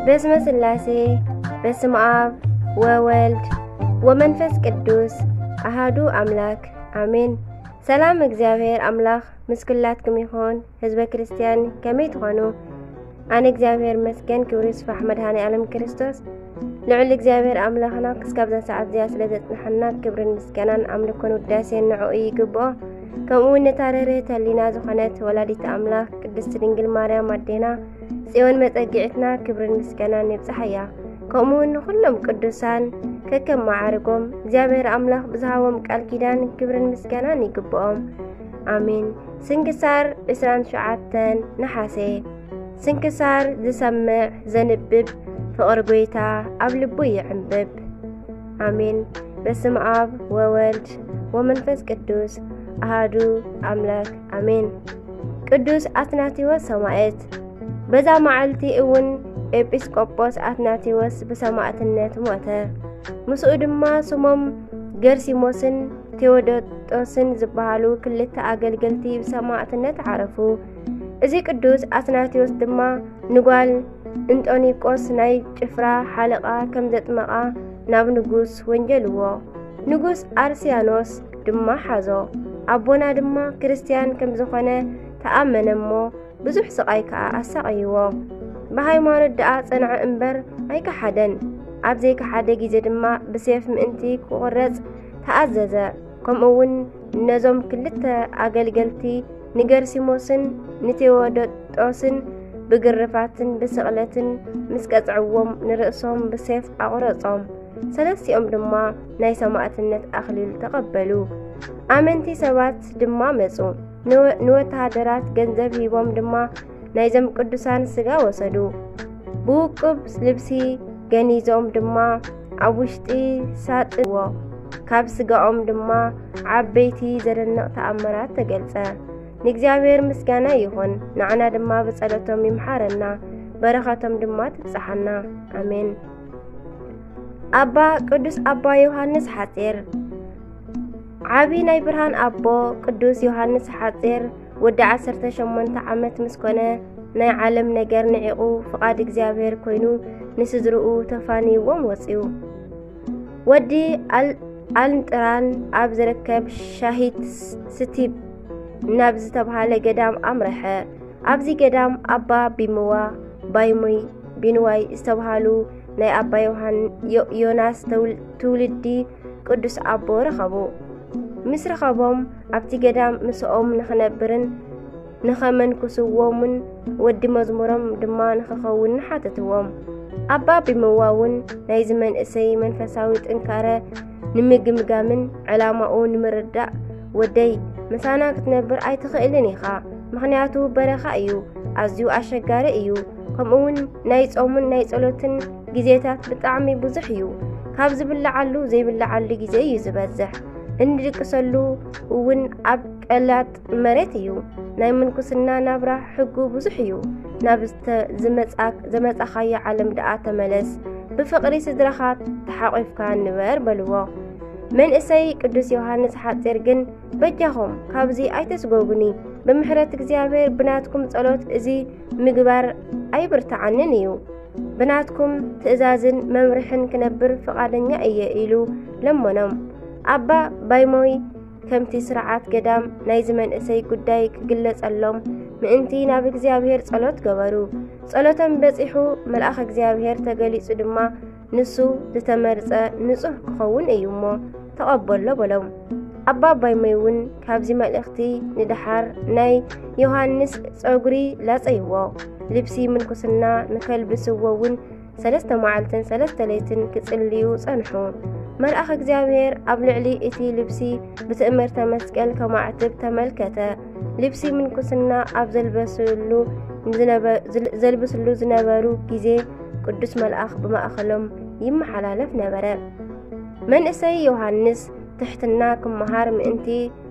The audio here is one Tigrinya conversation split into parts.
በስመ ስላሴ፣ በስመ ኣብ ወወልድ ወመንፈስ ቅዱስ ኣሃዱ ኣምላክ ኣሜን። ሰላም እግዚኣብሔር ኣምላኽ ምስ ኩላትኩም ይኹን። ህዝበ ክርስትያን ከመይ ትኾኑ? ኣነ እግዚኣብሔር መስገን፣ ክብሪ ይስፋሕ መድኃኔ ዓለም ክርስቶስ። ልዑል እግዚኣብሔር ኣምላኽና ክስካብ እዛ ሰዓት እዚኣ ስለ ዘጽንሓና ክብርን ምስጋናን ኣምልኮን ውዳሴን ንዕኡ ይግብኦ። ከምኡ እውን ነታ ርህርህቲ ህሊና ዝኾነት ወላዲት ኣምላኽ ቅድስት ድንግል ማርያም ኣዴና ጽዮን መጸግዒትና ክብርን ምስጋናን ይብጽሓያ። ከምኡ እውን ንኹሎም ቅዱሳን ከከም መዓርጎም እግዚኣብሔር ኣምላኽ ብዝሃቦም ቃል ኪዳን ክብርን ምስጋናን ይግብኦም። ኣሜን። ስንክሳር ዕስራን ሸውዓተን ነሓሴ። ስንክሳር ዝሰምዕ ዘንብብ ፍቕሪ ጐይታ ኣብ ልቡ ይዕንብብ። ኣሜን። በስመ ኣብ ወወልድ ወመንፈስ ቅዱስ ኣሃዱ ኣምላክ ኣሜን። ቅዱስ ኣትናቴዎስ ሰማዕት። በዛ መዓልቲ እውን ኤጲስቆጶስ ኣትናቴዎስ ብሰማዕትነት ሞተ። ምስኡ ድማ ስሞም ገርሲሞስን ቴዎዶጦስን ዝበሃሉ ክልተ ኣገልገልቲ ብሰማዕትነት ዓረፉ። እዚ ቅዱስ ኣትናቴዎስ ድማ ንጓል እንጦኒቆስ ናይ ጭፍራ ሓለቓ ከም ዘጥመቓ ናብ ንጉስ ወንጀልዎ። ንጉስ ኣርሲያኖስ ድማ ሓዞ። ኣቦና ድማ ክርስትያን ከም ዝኾነ ተኣመነ እሞ ብዙሕ ስቓይ ከኣ ኣሳቐይዎ። ብሃይማኖት ደኣ ጸንዐ እምበር ኣይከሓደን። ኣብ ዘይከሓደ ግዜ ድማ ብሴፍ ምእንቲ ክቑረጽ ተኣዘዘ። ከምኡ እውን ነዞም ክልተ ኣገልገልቲ ንገርሲሞስን ንቴዎዶጦስን ብግርፋትን ብስቕለትን ምስ ቀጽዕዎም ንርእሶም ብሴፍ ኣቑረጾም። ሰለስቲኦም ድማ ናይ ሰማዕትነት ኣኽሊል ተቐበሉ። ኣመንቲ ሰባት ድማ መጹ። ንወ-፣ ንወተሃደራት ገንዘብ ሂቦም ድማ ናይዞም ቅዱሳን ስጋ ወሰዱ። ብውቁብ ልብሲ ገኒዞም ድማ ኣብ ውሽጢ ሳጥንዎ። ካብ ስጋኦም ድማ ዓበይቲ ዘደንቕ ተኣምራት ተገልጸ። ንእግዚኣብሔር ምስጋና ይኹን፣ ንዓና ድማ ብጸሎቶም ይምሓረና፣ በረኸቶም ድማ ትብጽሓና። ኣሜን። ኣባ ቅዱስ ኣባ ዮሃንስ ሓጺር። ዓቢ ናይ ብርሃን ኣቦ ቅዱስ ዮሃንስ ሓጺር ወዲ ዓሰርተ ሸሞንተ ዓመት ምስ ኮነ፣ ናይ ዓለም ነገር ንዒቑ ፍቓድ እግዚኣብሔር ኮይኑ፣ ንስድርኡ ተፋንይዎም ወጺኡ። ወዲ ኣል-፣ ኣልንጥራን ኣብ ዝርከብ ሻሂት ስ-፣ ስቲብ ናብ ዝተብሃለ ገዳም ኣምረሐ። ኣብዚ ገዳም ኣባ ቢምዋ፣ ባይሞይ፣ ቢንዋይ ዝተብሃሉ ናይ ኣባ ዮሃን-፣ ዮ-፣ ዮናስ ተውል-፣ ትውልዲ ቅዱስ ኣቦ ረኸቡ። ምስ ረኸቦም ኣብቲ ገዳም ምስኦም ንኽነብርን ንኸመንኩስዎምን ወዲ መዝሙሮም ድማ ንኽኸውንን ሓተትዎም። ኣባ ቢምዋ እውን ናይዚ መንእሰይ መንፈሳዊ ጥንካረ ንምግምጋምን ዕላማኡ ንምርዳእ፣ "ወደይ፣ ምሳና ክትነብር ኣይትኽእልን ኢኻ፣ ምኽንያቱ በረኻ እዩ፣ ኣዝዩ ኣሸጋሪ እዩ፣ ከምኡውን ናይ ጾምን ናይ ጸሎትን ግዜታት ብጣዕሚ ብዙሕ እዩ። ካብ ዝብልዓሉ ዘይብልዓሉ ግዜ እዩ ዝበዝሕ። እንድቅሰሉ እውን ኣብ ቀላጥ መሬት እዩ። ናይ ምንኩስና ናብራ ሕጉ ብዙሕ እዩ። ናብ ዝተ-፣ ዝመጻ-፣ ዘመጻኻዮ ዓለም ደኣ ተመለስ። ብፍቕሪ ስድራኻ ተሓቒፍካ ንበር" በልዎ። መንእሰይ ቅዱስ ዮሃንስ ሓጺር ግን፣ "በጃኹም፣ ካብዚ ኣይተስጎጉኒ። ብምሕረት እግዚኣብሔር ብናትኩም ጸሎት እዚ ምግባር ኣይብርትዓንን እዩ። ብናትኩም ትእዛዝን መምርሕን ክነብር ፍቓደኛ እየ" ኢሉ ለመኖም። ኣባ ባይሞይ ከምቲ ስርዓት ገዳም ናይዚ መንእሰይ ጉዳይ ክግለጸሎም ምእንቲ ናብ እግዚኣብሔር ጸሎት ገበሩ። ጸሎቶም በጺሑ መልኣኽ እግዚኣብሔር ተገሊጹ ድማ፣ "ንሱ ዝተመርጸ ንጹህ ክኸውን እዩ እሞ ተቐበሎ" በሎም። ኣባ ባይሞይ እውን ካብዚ መልእኽቲ ንደሓር ናይ ዮሃንስ ጸጉሪ ላጸይዎ። ልብሲ ምንኩስና ንከልብስዎ እውን ሰለስተ መዓልትን ሰለስተ ለይትን ክጽልዩ ጸንሑ። መልኣኽ እግዚኣብሔር ኣብ ልዕሊ እቲ ልብሲ ብትእምርተ መስቀል ከማዕትብ ተመልከተ። ልብሲ ምንኩስና ኣብ ዘልበስሉ ዝነበ-፣ ዘልብስሉ ዝነበሩ ግዜ ቅዱስ መልኣኽ ብማእከሎም ይመሓላለፍ ነበረ። መንእሰይ ዮሃንስ ትሕትና ክመሃር ምእንቲ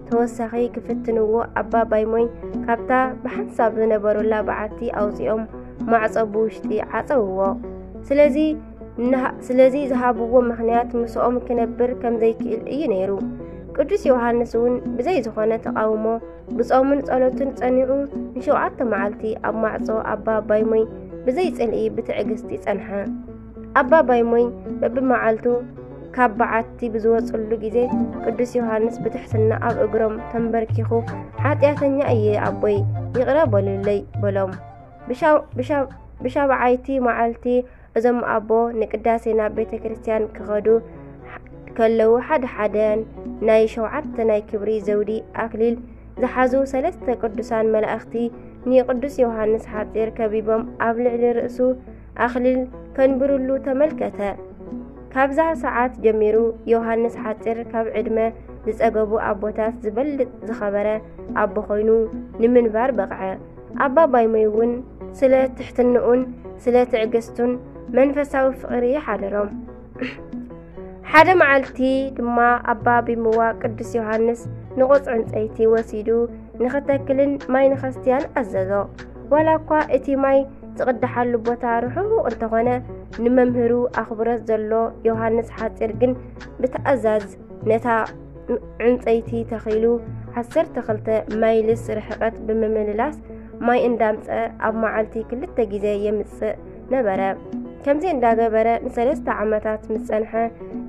ተወሳኺ ክፍትንዎ ኣባ ባይሞይ ካብታ ብሓንሳብ ዝነበሩላ በዓቲ ኣውጺኦም ማዕጾ ብውሽጢ ዓጸውዎ። ስለዚ ንሃ-፣ ስለዚ ዝሃብዎ ምኽንያት ምስኦም ክነብር ከም ዘይክእል እዩ ነይሩ። ቅዱስ ዮሃንስ እውን ብዘይ ዝኾነ ተቓውሞ ብጾምን ጸሎትን ጸኒዑ ንሸውዓተ መዓልቲ ኣብ ማዕጾ ኣባ ባይሞይ ብዘይ ጽልኢ ብትዕግስቲ ጸንሐ። ኣባ ባይሞይ በብመዓልቱ ካብ በዓቲ ብዝወጽሉ ግዜ ቅዱስ ዮሃንስ ብትሕትና ኣብ እግሮም ተንበርኪኹ፣ "ሓጢኣተኛ እየ ኣቦይ፣ ይቕረ በሉለይ" በሎም። ብሻ-፣ ብሻ-፣ ብሻብዓይቲ መዓልቲ እዞም ኣቦ ንቅዳሴ ናብ ቤተ ክርስቲያን ክኸዱ ከለዉ ሓደ ሓደ ናይ ሸውዓተ ናይ ክብሪ ዘውዲ ኣክሊል ዝሓዙ ሰለስተ ቅዱሳን መላእኽቲ ንቅዱስ ዮሃንስ ሓጺር ከቢቦም ኣብ ልዕሊ ርእሱ ኣክሊል ከንብሩሉ ተመልከተ። ካብዛ ሰዓት ጀሚሩ ዮሃንስ ሓጺር ካብ ዕድመ ዝጸገቡ ኣቦታት ዝበልጥ ዝኸበረ ኣቦ ኮይኑ ንምንባር በቕዐ። ኣባ ባይሞይ እውን ስለ ትሕትንኡን ስለ ትዕግስቱን መንፈሳዊ ፍቕሪ ሓደሮም። ሓደ መዓልቲ ድማ ኣባ ቢምዋ ቅዱስ ዮሃንስ ንቑጽ ዕንጸይቲ ወሲዱ ንኽተክልን ማይ ንኸስትያን ኣዘዞ። ዋላ እኳ እቲ ማይ ዝቕድሓሉ ቦታ ርሑቕ እንተኾነ፣ ንመምህሩ ኣኽብሮት ዘሎ ዮሃንስ ሓጺር ግን ብተኣዛዝ ነታ ዕንጸይቲ ተኺሉ ዓሰርተ ክልተ ማይልስ ርሕቐት ብምምልላስ ማይ እንዳምጸ ኣብ መዓልቲ ክልተ ግዜ የምጽእ ነበረ። ከምዚ እንዳገበረ ንሰለስተ ዓመታት ምስ ጸንሐ፣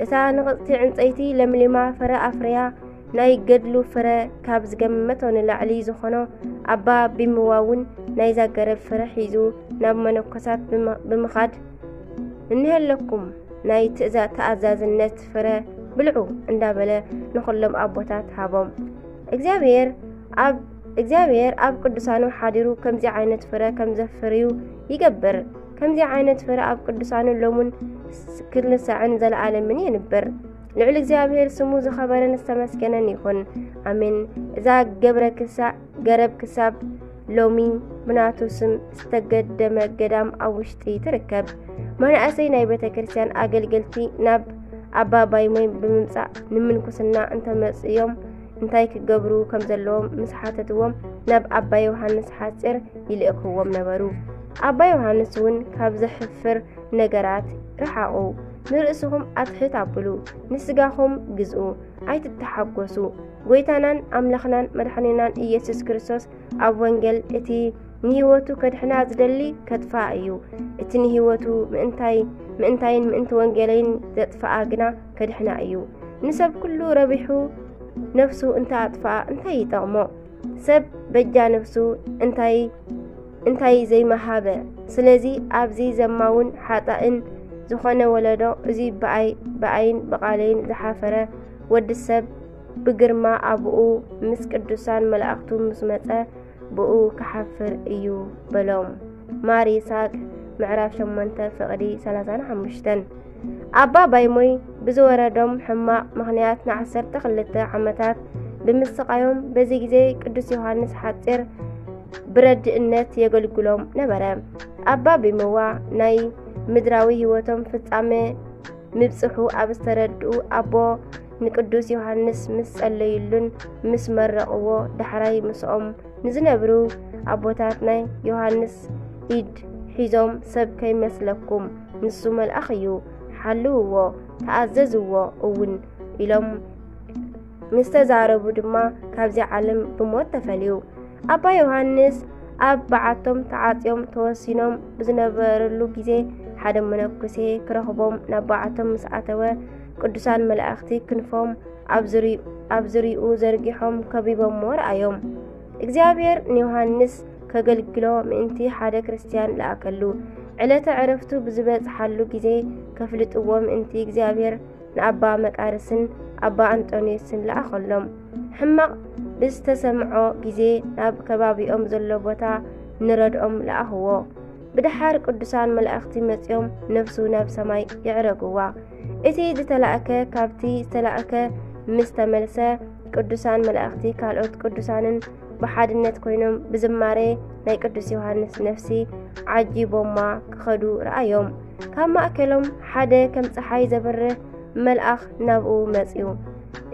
እታ ንቕጽቲ ዕንጸይቲ ለምሊማ ፍረ ኣፍርያ፣ ናይ ገድሉ ፍረ ካብ ዝገመቶ ንላዕሊ ዝኾኖ ኣባ ቢምዋ እውን ናይዛ ገረብ ፍረ ሒዙ ናብ መነኮሳት ብም-፣ ብምኻድ፣ "እንሀለኩም ናይ ትእዛ-፣ ተኣዛዝነት ፍረ ብልዑ" እንዳበለ ንኹሎም ኣቦታት ሃቦም። እግዚኣብሔር ኣብ፣ እግዚኣብሔር ኣብ ቅዱሳኑ ሓዲሩ ከምዚ ዓይነት ፍረ ከም ዘፍርዩ ይገብር። ከምዚ ዓይነት ፍረ ኣብ ቅዱሳኑ ሎሙን ስ-፣ ክልሳዕን ዘለዓለምን ይንብር። ልዑል እግዚኣብሔር ስሙ ዝኸበረን ዝተመስገነን ይኹን። ኣሜን። እዛ ገብረ ክሳዕ ገረብ ክሳብ ሎሚ ብናቱ ስም ዝተገደመ ገዳም ኣብ ውሽጢ ትርከብ። መናእሰይ ናይ ቤተ ክርስቲያን ኣገልገልቲ ናብ ኣባ ባይሞይ ብምምጻእ ንምንኩስና እንተመጽዮም እንታይ ክገብሩ ከም ዘለዎም ምስ ሓተትዎም ናብ ኣባ ዮሃንስ ሓጺር ይልእክዎም ነበሩ። ኣባ ዮሃንስ እውን ካብ ዘሕፍር ነገራት ርሓቑ፣ ንርእስኹም ኣትሕት ኣብሉ፣ ንስጋኹም ግዝኡ፣ ኣይትተሓጎሱ። ጎይታናን ኣምላኽናን መድሓኒናን ኢየሱስ ክርስቶስ ኣብ ወንጌል እቲ ንህይወቱ ከድሕና ዝደሊ ከጥፍኣ እዩ። እቲ ንህይወቱ ምእንታይ፣ ምእንታይን ምእንቲ ወንጌለይን ዘጥፍኣ ግና ከድሕና እዩ። ንሰብ ኩሉ ረቢሑ ነፍሱ እንተ ኣጥፍኣ እንታይ ይጠቕሞ? ሰብ በጃ ነፍሱ እንታይ፣ እንታይ ዘይመሃበ? ስለዚ ኣብዚ ዘማውን ሓጣእን ዝኾነ ወለዶ፣ እዚ ብኣይ፣ ብኣይን ብቓለይን ዝሓፈረ ወዲ ሰብ ብግርማ ኣቡኡ ምስ ቅዱሳን መላእኽቱ ምስ መጸ ብኡ ክሓፍር እዩ በሎም። ማር ይስሐቅ ምዕራፍ ሸሞንተ ፍቕዲ ሰላሳን ሓሙሽተን። ኣባ ባይሞይ ብዝወረዶም ሕማቕ ምኽንያት ንዓሰርተ ክልተ ዓመታት ብምስቓዮም፣ በዚ ግዜ ቅዱስ ዮሃንስ ሓጺር ብረድእነት የገልግሎም ነበረ። ኣባ ቢምዋ ናይ ምድራዊ ህይወቶም ፍጻመ ምብጽሑ ኣብ ዝተረድኡ ኣቦ ንቅዱስ ዮሃንስ ምስ ጸለዩሉን ምስ መረቕዎ፣ ዳሕራይ ምስኦም ንዝነብሩ ኣቦታት ናይ ዮሃንስ ኢድ ሒዞም፣ "ሰብ ከይመስለኩም፣ ንሱ መልኣኽ እዩ፣ ሓልውዎ፣ ተኣዘዝዎ እውን" ኢሎም ምስ ተዛረቡ ድማ ካብዚ ዓለም ብሞት ተፈልዩ። ኣባ ዮሃንስ ኣብ በዓቶም ተዓጽዮም ተወሲኖም ብዝነበርሉ ግዜ፣ ሓደ መነኩሴ ክረኽቦም ናብ በዓቶም ምስ ኣተወ፣ ቅዱሳን መላእኽቲ ክንፎም ኣብ ዙሪ-፣ ኣብ ዙሪኡ ዘርጊሖም ከቢቦምዎ ረኣዮም። እግዚኣብሔር ንዮሃንስ ከገልግሎ ምእንቲ ሓደ ክርስትያን ለኣከሉ። ዕለተ ዕረፍቱ ብዝበጽሓሉ ግዜ ከፍልጥዎ ምእንቲ እግዚኣብሔር ንኣባ መቃርስን ኣባ ኣንጦንዮስን ለኣኸሎም። ሕማቕ ብዝተሰምዖ ግዜ ናብ ከባቢኦም ዘሎ ቦታ ንረድኦም ለኣኽዎ። ብደሓር ቅዱሳን መላእኽቲ መጺኦም ነፍሱ ናብ ሰማይ የዕረግዋ። እቲ ዝተላእከ ካብቲ ዝተላእከ ምስ ተመልሰ፣ ቅዱሳን መላእኽቲ ካልኦት ቅዱሳንን ብሓድነት ኮይኖም ብዝማሬ ናይ ቅዱስ ዮሃንስ ነፍሲ ዓጂቦማ ክኸዱ ረኣዮም። ካብ ማእከሎም ሓደ ከም ጸሓይ ዘብርህ መልኣኽ ናብኡ መጺኡ።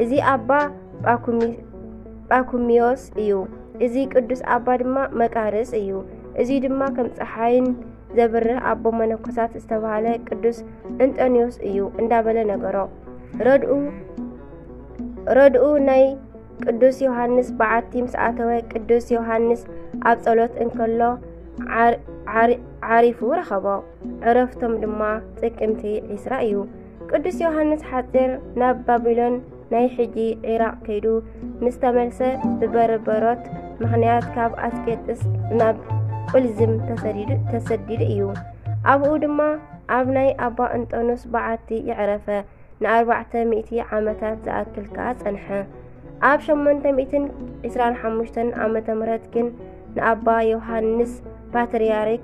"እዚ ኣባ ጳኩሚ-፣ ጳኩሚዮስ እዩ። እዚ ቅዱስ ኣባ ድማ መቃርስ እዩ። እዚ ድማ ከም ጸሓይን ዘብርህ ኣቦ መነኮሳት ዝተባህለ ቅዱስ እንጠንዮስ እዩ" እንዳበለ ነገሮ። ረድኡ፣ ረድኡ ናይ ቅዱስ ዮሃንስ በዓቲ ምስ ኣተወ፣ ቅዱስ ዮሃንስ ኣብ ጸሎት እንከሎ ዓር-፣ ዓሪፉ ረኸቦ። ዕረፍቶም ድማ ጥቅምቲ ዒስራ እዩ። ቅዱስ ዮሃንስ ሓጺር ናብ ባቢሎን፣ ናይ ሕጂ ዒራቕ፣ ከይዱ ምስ ተመልሰ፣ ብበርበሮት ምኽንያት ካብ ኣስቄጥስ ናብ ቁልዝም ተሰዲዱ እዩ። ኣብኡ ድማ ኣብ ናይ ኣባ እንጦንዮስ በዓቲ ይዕረፈ። ንኣርባዕተ ሚእቲ ዓመታት ዝኣክል ከኣ ጸንሐ። ኣብ ሸሞንተ ሚእትን ዕስራን ሓሙሽተን ዓመተ ምህረት ግን ንኣባ ዮሃንስ ፓትርያርክ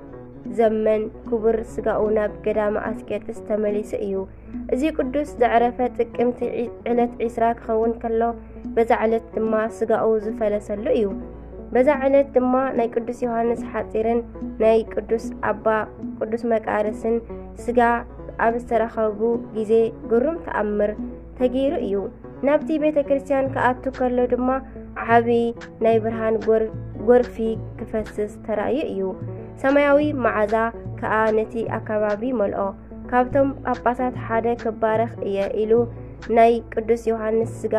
ዘመን ክቡር ስጋኡ ናብ ገዳመ ኣስቄጥስ ተመሊሱ እዩ። እዚ ቅዱስ ዘዕረፈ ጥቅምቲ ዕለት ዕስራ ክኸውን ከሎ፣ በዛ ዕለት ድማ ስጋኡ ዝፈለሰሉ እዩ። በዛ ዕለት ድማ ናይ ቅዱስ ዮሃንስ ሓጺርን ናይ ቅዱስ ኣባ ቅዱስ መቃርስን ስጋ ኣብ ዝተረኸቡ ግዜ ግሩም ተኣምር ተገይሩ እዩ። ናብቲ ቤተ ክርስቲያን ክኣቱ ከሎ ድማ ዓቢ ናይ ብርሃን ጎርፊ ክፈስስ ተራእዩ እዩ። ሰማያዊ መዓዛ ከኣ ነቲ ኣከባቢ መልኦ። ካብቶም ጳጳሳት ሓደ ክባረኽ እየ ኢሉ ናይ ቅዱስ ዮሃንስ ስጋ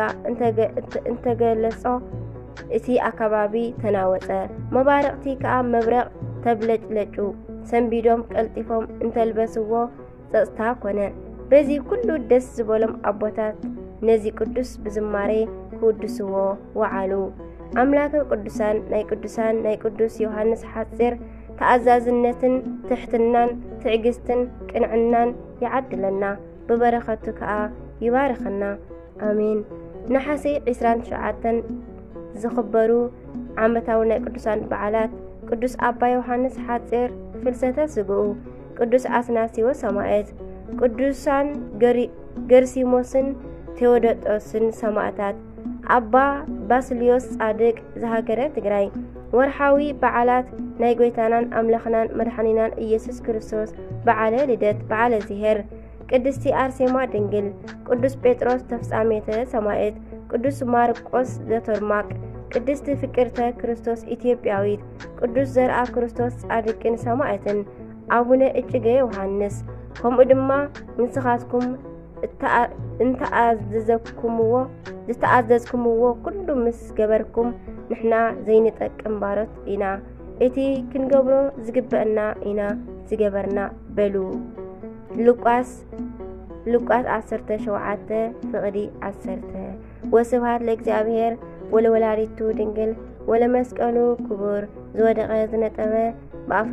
እንተገለጾ፣ እቲ ኣከባቢ ተናወጸ። መባርቕቲ ከኣ መብረቕ ተብለጭለጩ። ሰንቢዶም ቀልጢፎም እንተልበስዎ፣ ጸጥታ ኮነ። በዚ ኩሉ ደስ ዝበሎም ኣቦታት ነዚ ቅዱስ ብዝማሬ ክውድስዎ ወዓሉ። ኣምላከ ቅዱሳን ናይ ቅዱሳን ናይ ቅዱስ ዮሃንስ ሓጺር ተኣዛዝነትን ትሕትናን ትዕግስትን ቅንዕናን ይዓድለና፣ ብበረኸቱ ከኣ ይባርኸና። ኣሜን። ነሓሴ ዕስራን ትሽዓተን ዝኽበሩ ዓመታዊ ናይ ቅዱሳን በዓላት፣ ቅዱስ ኣባ ዮሃንስ ሓጺር ፍልሰተ ስግኡ፣ ቅዱስ ኣትናሲዎስ ሰማዕት፣ ቅዱሳን ገርሲሞስን ቴዎዶጦስን ሰማዕታት፣ ኣባ ባስልዮስ ጻድቅ ዘሃገረ ትግራይ። ወርሓዊ በዓላት ናይ ጎይታናን ኣምላኽናን መድሓኒናን ኢየሱስ ክርስቶስ በዓለ ልደት፣ በዓለ ዚሄር፣ ቅድስቲ ኣርሴማ ድንግል፣ ቅዱስ ጴጥሮስ ተፍጻሜተ ሰማዕት፣ ቅዱስ ማርቆስ ዘቶርማቅ፣ ቅድስቲ ፍቅርተ ክርስቶስ ኢትዮጵያዊት፣ ቅዱስ ዘርኣ ክርስቶስ ጻድቅን ሰማዕትን፣ ኣቡነ እጭገ ዮሃንስ፣ ከምኡ ድማ ንስኻትኩም እንተኣዘዘኩምዎ፣ ዝተኣዘዝኩምዎ ኩሉ ምስ ገበርኩም፣ ንሕና ዘይንጠቅም ባሮት ኢና። እቲ ክንገብሮ ዝግበአና ኢና ዝገበርና በሉ። ሉቃስ፣ ሉቃስ ዓሰርተ ሸውዓተ ፍቕዲ ዓሰርተ። ወስብሐት ለእግዚኣብሔር ወለወላዲቱ ድንግል ወለመስቀሉ ክቡር። ዝወደቐ ዝነጠበ ብኣፈ